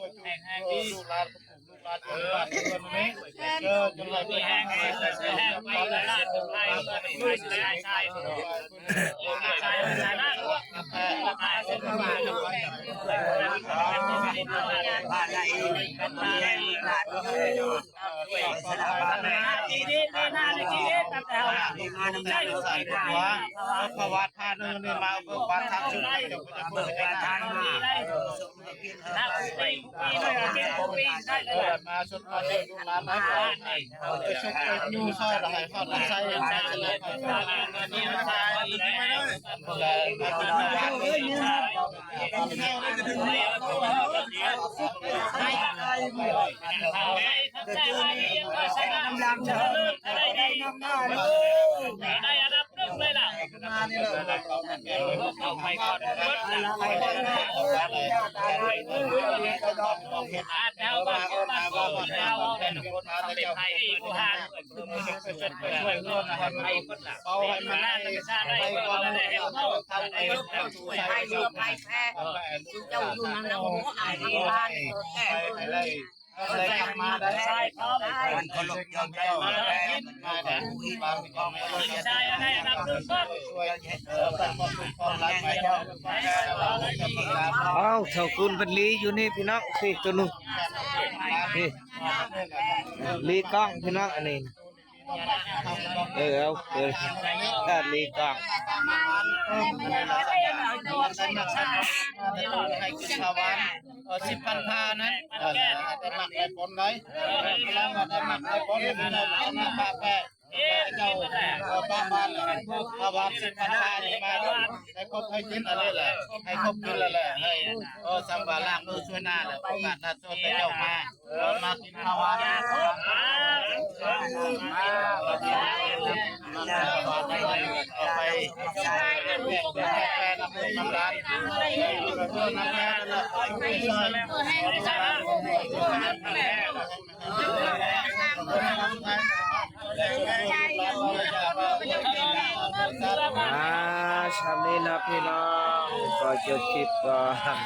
ຊ່ວຍຈຸ ແຂງແຮງດີ ລູກຫຼານ ລູກຫຼານ ເອີ ເອີ ຈົງໄດ້ມີແຮງ ມີແຮງໄປ ໄປ ໄປ ໄປ ໄປ ໄປ ໄປ ໄປ ເພາະວ່າທ່ານນີ້ມາເບີກບານທາງຊຸດ ເຈົ້າກໍຈະເປີດໃຫ້ທ່ານ ມາຊົດມາເຊີຍລູກຫຼານຫຼາຍຄົນ ໄປຊຸກໄປຍູ້ຊ່ອຍລະໃຫ້ຮອດໄຊ ເອີຍ ກຳລັງຈະໄດ້ນຳໜ້າເດີ ໄດ້ອັນດັບໜຶ່ງເລີຍລະ ມານີ້ເລີຍ ເຂົ້າໄປກ່ອນເບິດລະ ອາດເຮົາບາງຄົນບາງຄົນເຮົາເປັນໄທຜູ້ທານ ເອົາໃຫ້ມັນໄດ້ ໄປກ່ອນ ໄປເຮືອໄປແພ ເຈົ້າຢູ່ນຳນຳຫົວອ່າງທາງບ້ານ ເອີ ແຕ່ ໄດ້ກັບມາໄດ້ ມັນເຄົາລົບຍອມໃຈ ເອີ ບາງທີກໍບໍ່ໄດ້ຊ່ວຍ ເອີ ເປັນຄວາມທຸກຄວາມລາຍໄປ ເຈົ້າ ເອົ້າ ເຖົ້າກຸນເພິ່ນລີຢູ່ນີ້ພີ່ນ້ອງ ນີ້ໂຕໜຶ່ງ ນີ້ ລີກ້ອງພີ່ນ້ອງ ອັນນີ້ ເອີ ເອົາ ເອີ ລີກ້ອງ ໃຫ້ກິນຂ້າວຫວານ ເອີ ສິບພັນພານັ້ນ ເອີ ໄດ້ໝາກໄດ້ຜົນໄດ໋ ເອີ ໄດ້ໝາກໄດ້ຜົນ ເອີ ເຈົ້າ ເອີ ປ້າບ້ານ ເອີ ພາວານສິບພັນພານີ້ມາ ໃຫ້ຄົບໃຫ້ກິນອັນນີ້ແຫຼະ ໃຫ້ຄົບກິນແລ້ວແຫຼະ ໃຫ້ ເອີ ສຳວ່າລ້າງມືຊ່ວຍໜ້າແຫຼະ ໂອກາດໜ້າ ເຊີນເຈົ້າມາ ເອີ ມາກິນຂ້າວຫວານ ໄປ ອ່າ ຊ່ຳນີ້ເນາະພີ່ນ້ອງ ຂໍຈົບຄລິບກ່ອນ.